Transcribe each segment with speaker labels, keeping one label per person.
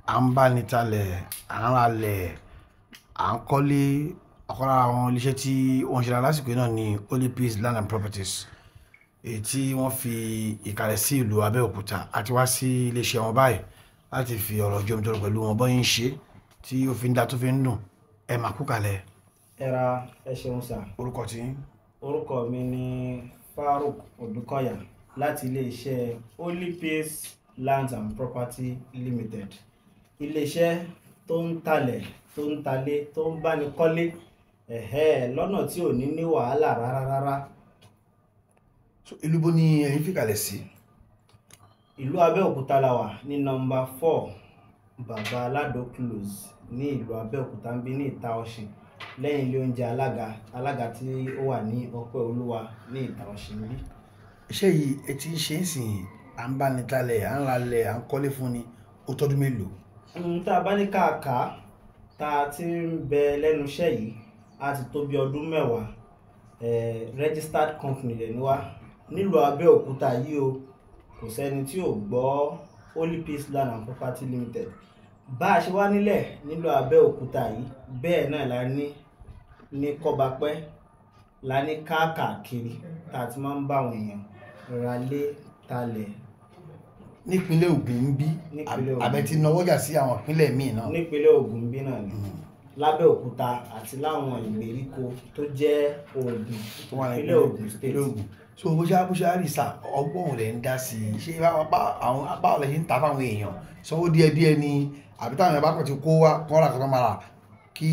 Speaker 1: À ń bá ní talẹ̀, à ń ralẹ̀, à ń kọ́lé. Ọ̀kan lára àwọn iléeṣẹ́ tí wọ́n ń ṣe lásìkò yìí náà ni Holy Peace Land and Properties, èyí tí wọ́n fi ìkàlẹ̀ sí ìlú Abẹ́òkúta. Àti wá sí iléeṣẹ́ wọn báyìí láti fi ọ̀rọ̀ jomitoro pẹ̀lú wọn bọ́yìn ń ṣe tí ó fi ń da tó fi ń dùn. Ẹ máa kú kalẹ̀.
Speaker 2: Ẹ ra, ẹ ṣeun sà.
Speaker 1: Orúkọ tí yín?
Speaker 2: Orúkọ mi ni Farouk Odukoya láti iléeṣẹ́ Holy Peace Lands and Property Limited, iléeṣẹ́ tó ń talẹ̀, tó ń talé, tó ń báni kọ́lé, ẹ̀hẹ́, lọ́nà tí ò ní ní wàhálà rárá rárá.
Speaker 1: So, ìlú bo ni ẹ̀yin fìkàlẹ̀ sí?
Speaker 2: Ìlú Abẹ́òkúta la wà, ní nọ́mbà 4, Bàbá Aládò Close, ní ìlú Abẹ́òkúta ń bí, ní Ìta Ọ̀ṣìn, lẹ́yìn ilé oúnjẹ Alága Alága tí ó wà ní Ọpẹ́ Olúwa ní Ìta Ọ̀ṣìn bí.
Speaker 1: Iṣẹ́ yìí ẹ ti ń ṣe é sìn, à ń bá ní talẹ̀, à ń ralẹ̀, à ń kọ́lé fún ni, ó tọ́dún mélòó?
Speaker 2: Tá a bá ní káàká tá a ti ń bẹ lẹ́nu iṣẹ́ yìí, a ti tó bí ọdún 10. Registered company rẹ̀ ni wá nílùú Abẹ́òkúta yìí o. Kò sẹ́ni tí ò gbọ́ Holy Peace Land and Property Limited. Bá a ṣe wá nílẹ̀ nílùú Abẹ́òkúta yìí, bẹ́ẹ̀ náà la ní ní Kọ́bapẹ́, la ní káàkiri tá a ti máa ń bá àwọn èèyàn ralé, talẹ̀.
Speaker 1: Nípínlẹ̀ Ògùn ń bí?
Speaker 2: Nípínlẹ̀ Ògùn.
Speaker 1: Àbẹ ti nawọ́jà sí àwọn ìpínlẹ̀ míì náà?
Speaker 2: Nípínlẹ̀ Ògùn ń bí náà ni, lábẹ́òkúta àti láwọn ìgbèríko tó jẹ́ Ògùn.
Speaker 1: Tó wà ní
Speaker 2: ìpínlẹ̀ Ògùn State.
Speaker 1: Ìpínlẹ̀ Ògùn. So bó ṣe rí sà, ọgbọ́n òun rẹ̀ ń dá sí i, ṣé àwọn báwo lẹ ṣe ń ta fáwọn èèyàn? Sanwó díẹ̀ díẹ̀ ni, àbí táwọn èèyàn bá kàn ti kó wá kọ́ ra kọ́ máa rà, kí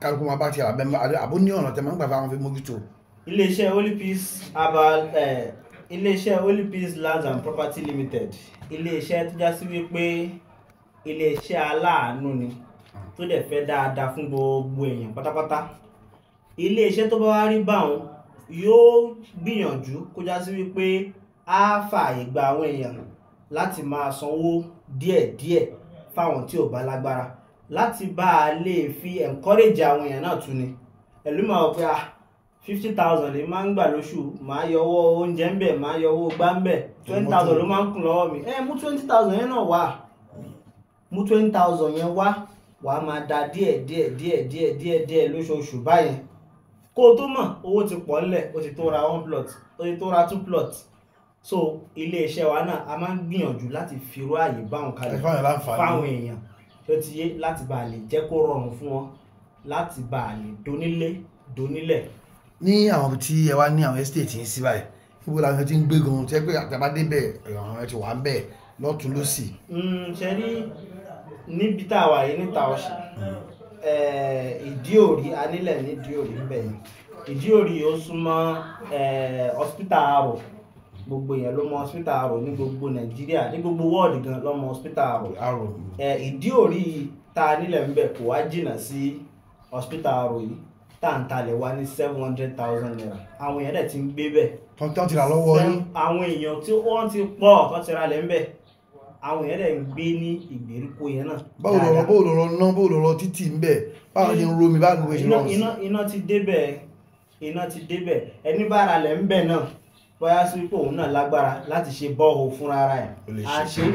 Speaker 1: kálukú máa bá ti rà bẹ́ẹ̀, àbó ní ọ̀nà tẹ máa ń gbà fáwọn fi mójútó?
Speaker 2: Iléeṣẹ́ Holy Peace herbal, iléeṣẹ́ Holy Peace Lands and Property Limited, iléeṣẹ́ tó já sí wípé iléeṣẹ́ aláàánú ni, tó dẹ̀ fẹ́ dáadáa fún gbogbo èèyàn pátápátá. Iléeṣẹ́ tó bá wá rí báwọn yóò gbìyànjú kó já sí wípé á fààyè gba àwọn èèyàn láti máa sanwó díẹ̀díẹ̀ fáwọn tí ò bá lágbára, láti bá a lè fi encourage àwọn èèyàn náà tún ni. Ẹlòmíì máa wò pé, ah, 50,000 lè máa ń gbà lóṣù, máa yọwọ́ oúnjẹ ń bẹ̀, máa yọwọ́ gbá ń bẹ̀, 20,000 ló máa ń kún lọ́wọ́ mi. Ẹ mú 20,000 yẹn náà wá, mú 20,000 yẹn wá, wàá máa da díẹ̀ díẹ̀ díẹ̀ díẹ̀ díẹ̀ díẹ̀ lóṣooṣù báyẹn. Kó o tó mọ̀, owó ti pọ̀ ńlẹ̀, ó ti tó ra one plot, ó ti tó ra two plot. So iléeṣẹ́ wa náà, a máa ń gbìyànjú láti fi irú àyè báwọn kalẹ̀
Speaker 1: Ẹ fáwọn èèyàn láǹfààní.
Speaker 2: fáwọn èèyàn tó ti yé, láti bá a lè jẹ́ kó rọrùn fún wọn láti bá a lè donílé donílẹ̀.
Speaker 1: Ní àwọn ibi tí ẹ wá ní àwọn estate yín sí báyìí, níbo làwọn ti ń gbé gan tí ẹ pé àtàbá débẹ̀, àwọn ẹ ti wà ń bẹ̀ lọ́tún lọ́sì?
Speaker 2: Ṣe rí, níbi tá a wà yìí níta Ọ̀ṣìn, Ìdí Òrí, anílẹ̀ ní Ìdí Òrí ń bẹ̀ yẹn. Ìdí Òrí ó súnmọ́ hospital Arò. Gbogbo èèyàn ló mọ hospital Arò ní gbogbo Nàìjíríà, ní gbogbo world gan ló mọ hospital Arò.
Speaker 1: Arò.
Speaker 2: Ìdí Òrí tá a nílẹ̀ ń bẹ̀ kò wá jìnnà sí hospital Arò yìí, tá à ń talẹ̀ wá ní ₦700,000. Àwọn èèyàn dẹ̀ ti ń gbé bẹ̀.
Speaker 1: Tán ti rà lọ́wọ́ yín?
Speaker 2: Àwọn èèyàn tí wọ́n ti pọ̀ tó ti ralẹ̀ ń bẹ̀, àwọn èèyàn dẹ̀ ń gbé ní ìgbèríko yẹn náà
Speaker 1: Báwo lọ̀rọ̀
Speaker 2: dáadáa.
Speaker 1: Báwo lọ̀rọ̀ ná, báwo lọ̀rọ̀ títì ń bẹ̀, báwo ló ṣe ń romi, báwo ló ṣe
Speaker 2: Iná
Speaker 1: rọrùn sí?
Speaker 2: Iná ti débẹ̀, iná ti débẹ̀. Ẹni bá ralẹ̀ ń bẹ̀ náà, bóyá sí pé òun náà lágbára láti ṣe borehole fúnra ara ẹ̀,
Speaker 1: Ó lè
Speaker 2: á
Speaker 1: ṣe.
Speaker 2: ṣe.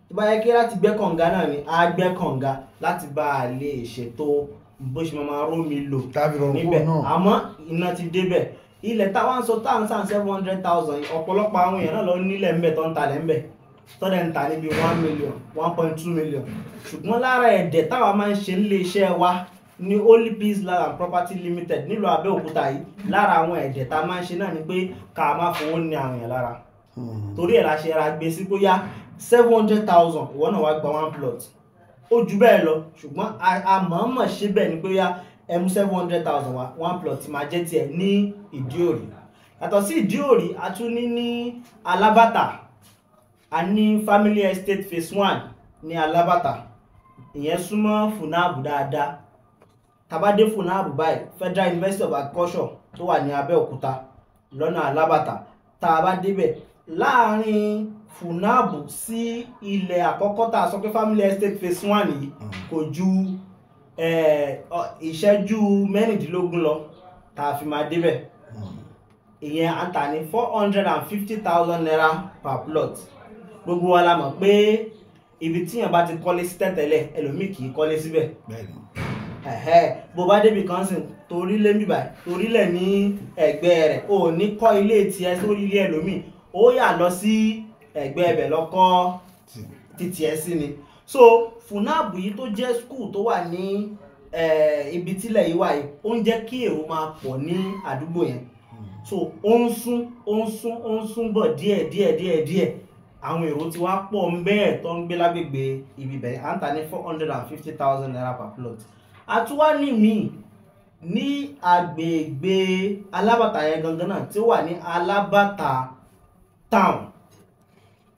Speaker 2: Tó bá yẹ kí láti gbẹ́ kànga náà ni, á gbẹ́ kànga láti bá a lè ṣètò bó ṣe máa rómi lò
Speaker 1: Tàbí rọrùn
Speaker 2: níbẹ̀.
Speaker 1: fóun náà.
Speaker 2: Àmọ́ iná ti débẹ̀. Ilẹ̀ táwa ń sọ, tá à ń sàn 700,000, ọ̀pọ̀lọpọ̀ àwọn èèyàn náà lọ nílẹ̀ ńbẹ̀ tó ń talẹ̀ ńbẹ̀, tọ́dẹ̀ ń ta níbi 1 million, 1.2 million. Ṣùgbọ́n lára ẹ̀dẹ̀ táwa máa ń ṣe nílé iṣẹ́ wa ní Holy Peace Land and Property Limited nílùú Abẹ́òkúta yìí, lára àwọn ẹ̀dẹ̀ tá a máa ń ṣe náà ni pé ká má fowó ní àwọn èèyàn lára. Torí ẹ̀ la ṣe ra gbé sí bóyá 700,000, ìwọ náà wá gba one plot. Ó ju bẹ́ẹ̀ lọ, ṣùgbọ́n a mọ̀ọ́mọ̀ ṣe bẹ́ẹ̀ ni pé yá, ẹ mú 700,000 wá, one plot máa jẹ́ tiẹ̀ ní Ìdí Òrí. Yàtọ̀ sí Ìdí Òrí, a tún ní ní Alábàtà. A ní Family Estate Phase 1 ní Alábàtà. Ìyẹn súnmọ́ FUNAAB dáadáa. Tá bá dé FUNAAB báyìí, Federal University of Agriculture tó wà ní Abẹ́òkúta lọ́nà Alábàtà, tá a bá débẹ̀, láàrin FUNAAB sí ilẹ̀ àkọ́kọ́ tá a sọ pé Family Estate Phase 1 yìí, kò ju ìṣẹ́jú 16 lọ tá a fi máa débẹ̀. Ìyẹn à ń tà ní ₦450,000 per plot. Gbogbo wa la mọ̀ pé Ibi tíyàn bá ti kọ́lé sí tẹ́tẹ́lẹ̀, ẹlòmíì kì í kọ́lé síbẹ̀. Bó bá débi kan sìn, torí lé bíbà, torí lẹ̀ ní ẹ̀gbẹ́ rẹ̀, ò ní kọ́ ilé tiẹ̀ sórí ilé ẹlòmíì, ó yà lọ sí ẹ̀gbẹ́ ẹbẹ̀ lọ kọ́ títí ẹ sí ni. So FUNAB yìí tó jẹ́ school tó wà ní ibi tílẹ̀ yìí wà yìí, ó ń jẹ́ kí èrò máa pọ̀ ní àdúgbò yẹn. So ó ń sún, ó ń sún, ó ń sún bọ̀ díẹ̀ díẹ̀ díẹ̀ díẹ̀. Àwọn èrò ti wá pọ̀ ń bẹ́ẹ̀ tó ń gbé lágbègbè ibi bẹ́ẹ̀. À ń tà ní 450,000 naira per plot. Àtúwá ní míì ní agbègbè Alábàtà yẹn gangan náà, tí ó wà ní Alábàtà town.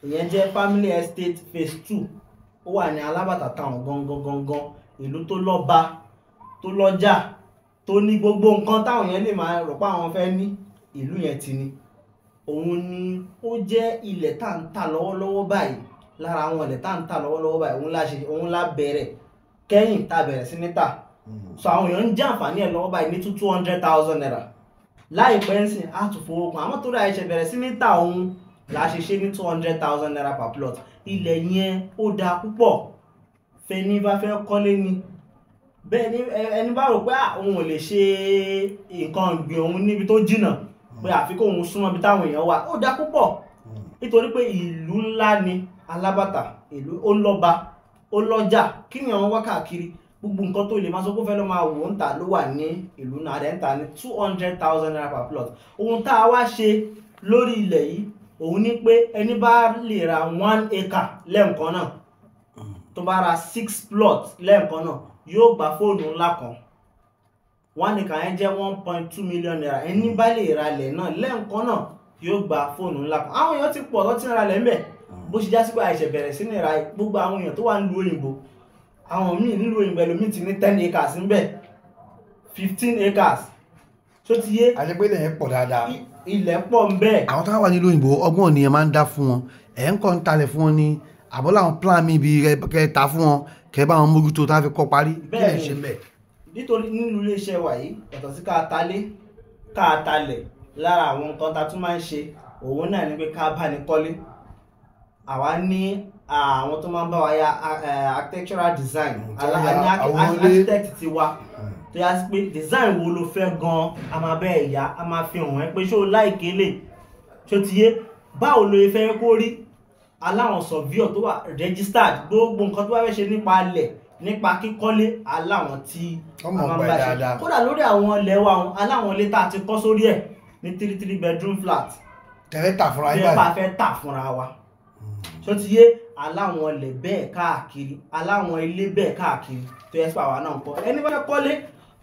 Speaker 2: Ìyẹn jẹ́ Family Estate Phase 2. Ó wà ní Alábàtà town gangan gangan, ìlú tó lọ́ba, tó lọ́jà, tó ní gbogbo nǹkan táwọn yẹn lè máa rò pé àwọn fẹ́ ní, ìlú yẹn ti ní. Òun ni ó jẹ́ ilẹ̀ tá ń tà lọ́wọ́lọ́wọ́ báyìí. Lára àwọn ilẹ̀ tá ń tà lọ́wọ́lọ́wọ́ báyìí, òun la ṣe, òun la bẹ̀rẹ̀ kẹ́yìn tá bẹ̀rẹ̀ sí ní tà. So àwọn èèyàn ń jẹ àǹfààní ẹ̀ lọ́wọ́ báyìí ní 200,000 naira. Láìpẹ́ ń sìn á tún fowó kun, àmọ́ torí àìṣe bẹ̀rẹ̀ sí ní tà, òun la ṣe ṣe ní 200,000 naira per plot. Ilẹ̀ yẹn ó dáa púpọ̀ fẹ́ni bá fẹ́ kọ́lé ni. Bẹ́ẹ̀ ni ẹni bá rò pé òun ò lè ṣe nǹkan ọ̀gbìn òun níbi tó jìnnà, pé àfi kó òun súnmọ́ ibi táwọn èèyàn wà, ó dáa púpọ̀. Nítorí pé ìlú ńlá ni Alábàtà, ìlú ó lọ́ba, ó lọ́jà, kí ni àwọn wá káàkiri, gbogbo nǹkan tó lè máa sọ pé ó fẹ́ lọ́ máa wò ń tà ló wà ní ìlú náà. Àdé ń tà ní 200,000 naira per plot. Ohun tá a wá ṣe lórí ilẹ̀ yìí, òun ni pé ẹni bá lè ra 1 acre lẹ́ẹ̀kan náà, tó bá ra 6 plots lẹ́ẹ̀kan náà, yóò gba fóònù ńlá kan. 1 acre yẹn jẹ́ 1.2 million naira. Ẹni bá lè ra ilẹ̀ náà lẹ́ẹ̀kan náà yóò gba fóònù ńlá kan. Àwọn èèyàn ti pọ̀ tó ti ń ra ilẹ̀ ńbẹ̀. Bó ṣe já sí pé àìṣẹ̀ bẹ̀rẹ̀ sí ní ra, gbogbo àwọn èèyàn tó wà nílùú òyìnbó, àwọn míì nílùú òyìnbó, ẹlòmíì ti ní 10 acres ńbẹ̀, 15 acres. Tó ti yé.
Speaker 1: Àti pé ilẹ̀ yẹn pọ̀ dáadáa.
Speaker 2: Ilẹ̀ pọ̀ ńbẹ̀.
Speaker 1: Àwọn tó wà nílùú òyìnbó, ọgbọ́n ni ẹ máa ń dá fún wọn. Ẹ̀ ń kọ́ ń talẹ̀ fún wọn ni, àbọ̀ láwọn plan mi bí kẹ́ ta fún wọn, kẹ́ bá wọn mójútó tá a fi kọ́ parí. Kí lẹ̀ ṣe ń bẹ̀?
Speaker 2: Nítorí nínú iléeṣẹ́ wa yìí, yàtọ̀ sí ká talé, ká talẹ̀, lára àwọn nǹkan tá a tún máa ń ṣe, òun náà ni pé ká bá ní kọ́lé. Àwa ní àwọn tó máa ń bá wa ya architectural design, architect ti wa, tó yá sí pé design wo ló fẹ́ gan, a máa bẹ́ẹ̀ yá, a máa fi hàn ẹ́ pé ṣó láìké lè, ṣó ti yé, báwo lo fẹ́ kó rí. Aláwọn surveyor tó wà registered, gbogbo nǹkan tó bá fẹ́ ṣe nípa ilẹ̀, nípa kíkọ́lé, aláwọn tí a máa ń bá ṣe. Kódà lórí àwọn ilẹ̀ wa, aláwọn ilé tá a ti kọ́ sórí ẹ̀ ní 3 bedroom flat.
Speaker 1: Tẹ̀fẹ́ tà fúnra yín báyìí.
Speaker 2: Tẹ́fà fẹ́ tà fúnra wa. Ṣó ti yé, aláwọn ilẹ̀ bẹ́ẹ̀ káàkiri, aláwọn ilé bẹ́ẹ̀ káàkiri tó yẹ sí àwa náà ń kọ́. Ẹni bá fẹ́ kọ́lé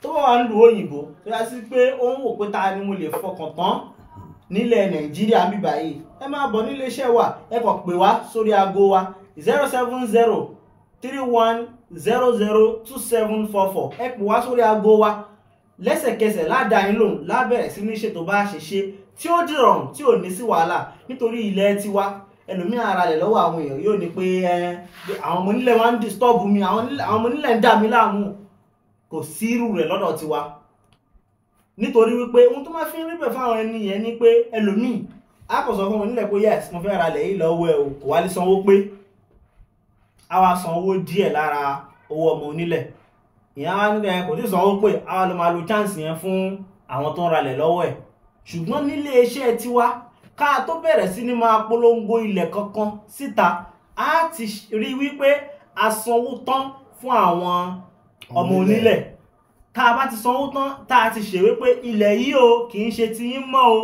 Speaker 2: tó bá wà nílùú òyìnbó, tó yẹ sí pé ó ń wò pé ta ni mo lè fọkàn tán nílẹ̀ Nàìjíríà ń bíbà yìí, ẹ máa bọ̀ nílé iṣẹ́ wa, ẹ kàn pè wá sórí aago wa 070 31 00 2744. Ẹ pè wá sórí aago wa lẹ́sẹ̀kẹsẹ̀, ládàá yín lòun lábẹ̀rẹ̀ sí ní ṣètò bá a ṣe ṣe tí ó dìrọ̀rùn, tí ò ní sí wàhálà. Nítorí ilẹ̀ tiwa, ẹlòmíì ara rẹ̀ lọ́wọ́ àwọn èèyàn yóò ní pé àwọn ọmọ onílẹ̀ wa ń disturb mi, àwọn ọmọ onílẹ̀ ń dà mí láàmú. Kò sí irú rẹ̀ lọ́dọ̀ tiwa. Nítorí wípé ohun tó máa fi ń rí bẹ̀ fáwọn ẹni yẹn ni pé ẹlòmíì á kàn sọ fún wọn nílẹ̀ pé yes, mo fẹ́ ra ilẹ̀ yìí lọ́wọ́ ẹ o, kò wá lè sanwó pé a wá sanwó díẹ̀ lára owó ọmọ onílẹ̀. Ìyẹn á wá nílẹ̀ kò tí ì sanwó pé, a wá lọ máa lo chance yẹn fún àwọn tó ń ralẹ̀ lọ́wọ́ ẹ̀. Ṣùgbọ́n nílé iṣẹ́ tiwa, ká tó bẹ̀rẹ̀ sí ní máa polongo ilẹ̀ kankan síta, á ti rí wípé a sanwó tán fún àwọn ọmọ onílẹ̀. Tá a bá ti sanwó tán, tá a ti ṣèwé pé ilẹ̀ yìí o kì í ṣe ti yín mọ́ o,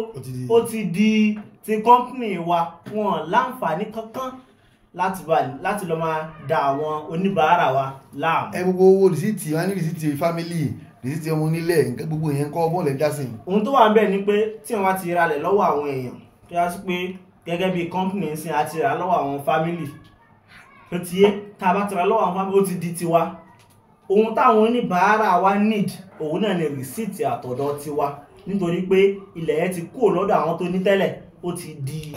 Speaker 2: ó ti di ti company wa, wọn láǹfààní kankan láti lọ máa da àwọn oníbàárà wa láàmú.
Speaker 1: Ẹ gbogbo owó rìsíìtì wọn ní rìsíìtì fámìlì, rìsíìtì ọmọ onílẹ̀, nǹkan gbogbo yẹn kọ́ bọ́ọ̀lù ẹ̀ dá sí.
Speaker 2: Ohun tó wà ń bẹ̀ ni pé tí wọ́n bá ti ralẹ̀ lọ́wọ́ àwọn èèyàn, tó yá sí pé gẹ́gẹ́ bí company ń sìn, a ti rà lọ́wọ́ àwọn fámìlì, tó ti yé, tá a bá ti rà lọ́wọ́ àwọn fámìlì, ó ti di tiwa. Ohun táwọn oníbàárà wa need, òun náà ni rìsíìtì àtọ̀dọ̀ tiwa. Nítorí pé ilẹ̀ yẹn ti kúrò lọ́dọ̀ àwọn tó ní tẹ́lẹ̀, ó ti di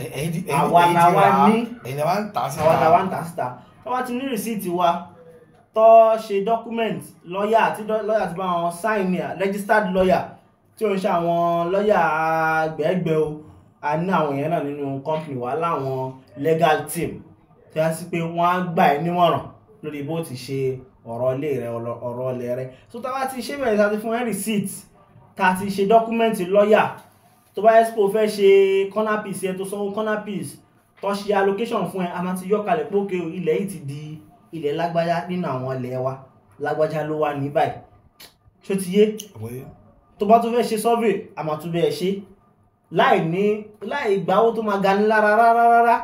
Speaker 2: àwa la wá ní, àwa la wá ń tà síta. Tó bá ti ní rìsíìtì wa, tó ṣe document, lọ́yà tí lọ́yà ti bá wọn sign ní, registered lawyer, tí ó ń ṣe àwọn lọ́yà gbẹ́gbẹ́ o, a ní àwọn yẹn náà nínú company wa, láwọn legal team tó yá sí pé wọ́n á gbà ẹ́ nímọ̀ràn lórí bó ti ṣe ọ̀rọ̀ ilé rẹ, ọ̀rọ̀ ilẹ̀ rẹ. So tá a bá ti ṣe bẹ̀rẹ̀, tá a ti fún ẹ receipt, tá a ti ṣe document lọ́yà, tó bá yẹ kó o fẹ́ ṣe corner piece ẹ, tó sanwó corner piece, tó ṣe allocation fún ẹ, a máa ti yọ kalẹ̀ pé okay o, ilẹ̀ yìí ti di ilẹ̀ lágbájá nínú àwọn ilẹ̀ wa, lágbájá ló wà ní báyìí. Ṣó ti yé? Tó bá tún fẹ́ ṣe survey, a máa tún bẹ́ẹ̀ ṣe láì ní láì gbáwó tó máa ga ní lára rárá rárá.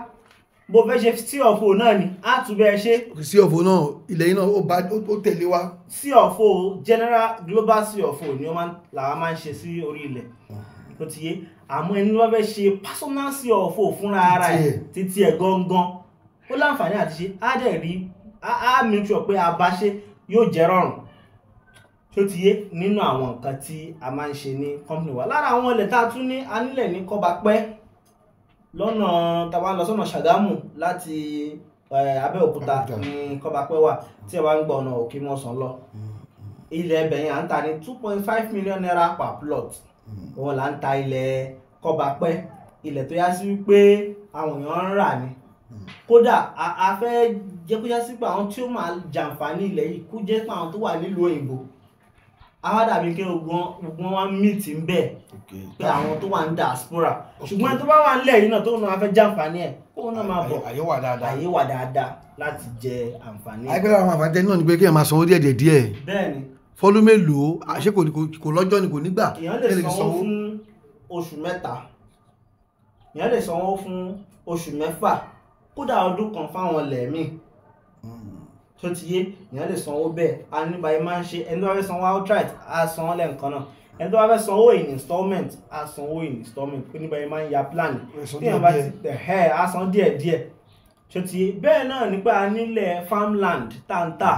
Speaker 2: Bó fẹ́ ṣe C of O náà ni, á tún bẹ́ẹ̀ ṣe.
Speaker 1: C of O náà, ilẹ̀ yìí náà ó bá ó tẹ̀lé wa.
Speaker 2: C of O, general global C of O ni ó máa làwa máa ń ṣe sí orí ilẹ̀ tó ti yé. Àmọ́ ẹni tó bá fẹ́ ṣe personal C of O fúnra ara ẹ̀ títí ẹ̀ gangan, ó láǹfààní àti ṣe, á dẹ̀ rí á make sure pé a bá ṣe yóò jẹ́ rọrùn. Tó ti yé? Nínú àwọn nǹkan tí a máa ń ṣe ní company wa, lára àwọn ilẹ̀ tá a tún ní, a nílẹ̀ ní Kọ́bapẹ́, lọ́nà tá a bá ń lọ sọ́nà Ṣàgámù láti Abẹ́òkúta ní Kọ́bapẹ́ wà, tí ẹ bá ń gba ọ̀nà Òkè Mọ́sán lọ. Ilẹ̀ ẹbẹ̀ yẹn à ń tà ní ₦2.5 million per plot. Òun là ń ta ilẹ̀ Kọ́bapẹ́, ilẹ̀ tó yá sí wípé àwọn èèyàn ń rà ni. Kódà a fẹ́ jẹ́ kó yá sí pé àwọn tí ó máa jàǹfààní ilẹ̀ yìí kó jẹ́ pé àwọn tó wà nílùú òyìnbó, àwọn dàbí kí ogun wọn meet ń bẹ̀ pé àwọn tó wà ní diaspora. Ṣùgbọ́n tó bá wà nílẹ̀ yìí náà tó náà fẹ́ jàǹfààní ẹ̀, kó náà máa bọ̀.
Speaker 1: Àyè wà dáadáa.
Speaker 2: Àyè wà dáadáa láti jẹ àǹfààní.
Speaker 1: Àìpẹ́ àwọn àǹfààní náà ni pé kí ẹ máa sanwó díẹ̀ díẹ̀.
Speaker 2: Bẹ́ẹ̀ni.
Speaker 1: Fọdún mélòó? Àṣé kò lọ́jọ́ ni, kò nígbà?
Speaker 2: Èèyàn lè sanwó fún oṣù 3, èèyàn lè sanwó fún oṣù 6, kódà ọdún kan fáwọn ilẹ̀ míì. Tó ti yé? Èèyàn lè sanwó bẹ́ẹ̀. A ní báyìí máa ń ṣe, ẹni tó bá fẹ́ sanwó outright á sanwó lẹ́ǹkan náà, ẹni tó bá fẹ́ sanwó in installment á sanwó in installment. Ó ní báyìí máa ń ya plan tí èèyàn bá ti ẹ̀ á san díẹ̀ díẹ̀. Tó ti yé? Bẹ́ẹ̀ náà ni pé a nílẹ̀ farmland tá ń tà,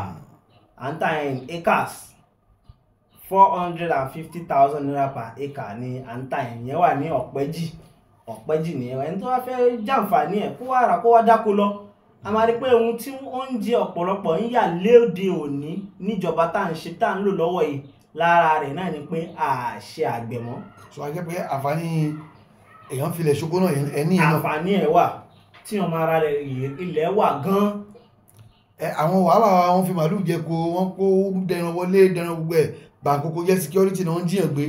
Speaker 2: à ń tà in acres, ₦450,000 per acre ni à ń tà. Ìyẹn wà ní Ọ̀pẹ́jì. Ọ̀pẹ́jì nìyẹn. Ẹni tó bá fẹ́ jàǹfààní ẹ̀, kó wá rà, kó wá dáko lọ. A máa rí pé ohun tí ó ń jẹ ọ̀pọ̀lọpọ̀ ń yà lóde òní níjọba tá à ń ṣe, tá à ń lò lọ́wọ́ yìí, lára rẹ̀ náà ni pé a ṣe àgbẹ̀ mọ́.
Speaker 1: Sọ a jẹ́ pé àǹfààní èèyàn filẹ̀ ṣoko náà ẹni yẹn náà.
Speaker 2: Àǹfààní ẹ̀ wà tí ọmọ ara rẹ̀ ilẹ̀ wà gan-an.
Speaker 1: Ẹ àwọn wàhálà wọn fi màálù jẹ ko, wọn kó dẹran wọlé, dẹran gbogbo ẹ bàǹkókò jẹ́ security náà ń jiyàn gbé.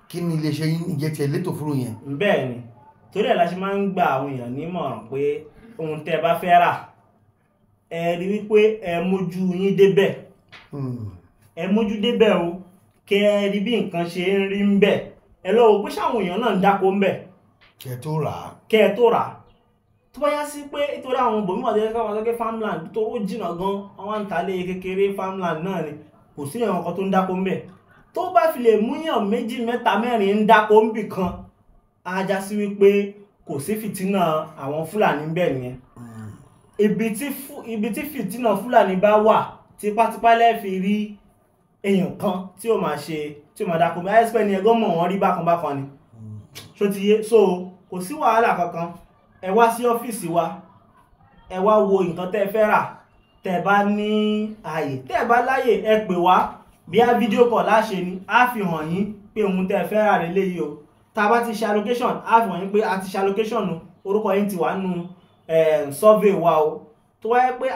Speaker 1: Kí ni iléeṣẹ́ yín ìjẹ́ tiẹ̀ létò fúru yẹn?
Speaker 2: Bẹ́ẹ̀ ni, torí ẹ̀ la ṣe máa ń gba àwọn èèyàn nímọ̀ràn pé ohun tẹ́ ẹ bá fẹ́ rà, ẹ rí wípé ẹ mójú yín débẹ̀, ẹ mójú débẹ̀ o, kẹ ẹ rí bí nǹkan ṣe ń rí ń bẹ̀, ẹ lọ wò pé ṣáwọn èèyàn náà ń dáko ń bẹ̀
Speaker 1: kẹ tó rà á.
Speaker 2: Kẹ ẹ tó rà á. Tó bá yá sí pé nítorí àwọn bòmíwà tó yẹ káwọn sọ pé farmland tó ó jìnnà gan, àwọn ń ta lé kékeré, farmland náà ni, kò sí èèyàn kan tó ń dáko ń bẹ̀. Tó bá fi lè múyàn méjì, mẹ́ta, mẹ́rin ń dáko ń bì kan, á já sí wípé kò sí fìtínà àwọn Fúlàní ń bẹ̀ nìyẹn. Ibi tí fìtínà Fúlàní bá wà, tipátipá lẹ́ẹ̀ fi rí èèyàn kan tí ó máa ṣe, tí ó máa dáko. Àìsípẹ́ ni ẹgọ́ mọ̀ wọ́n rí bákan bákan ni. Ṣó ti yé? So kò sí wàhálà kankan. Ẹ wá sí ọ́fíìsì wa, ẹ wá wo nǹkan tẹ́ ẹ fẹ́ rà. Tẹ́ ẹ bá ní ààyè, tẹ́ ẹ bá láyè, ẹ pè wá bí a video call láṣẹ ni, á fi hàn yín pé ohun tẹ́ ẹ fẹ́ rà lélẹ́yìí o. Tá a bá ti ṣe allocation, á fi hàn yín pé a ti ṣe allocation o, orúkọ yín ti wà nínú survey wa o. Tó wáyé pé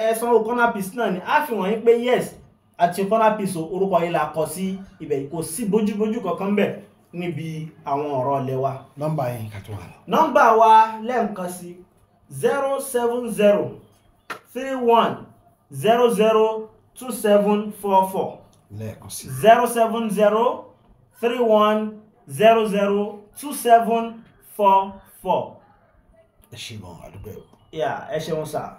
Speaker 2: ẹ sanwó corner piece náà ni, á fi hàn yín pé yes, àti corner piece o, orúkọ yín la kọ sí ibẹ̀. Kò sí bójúbójú kankan bẹ̀ níbi àwọn ọ̀rọ̀ ilẹ̀ wa.
Speaker 1: Nọ́mbà yín ká tó wà lọ.
Speaker 2: Nọ́mbà wa lẹ́ẹ̀kan sí, 07031002744.
Speaker 1: Lẹ́ẹ̀kan sí.
Speaker 2: 07031002744.
Speaker 1: Ẹ ṣé gan, àdúgbò ẹ̀.
Speaker 2: Yeah, ẹ ṣeun sir.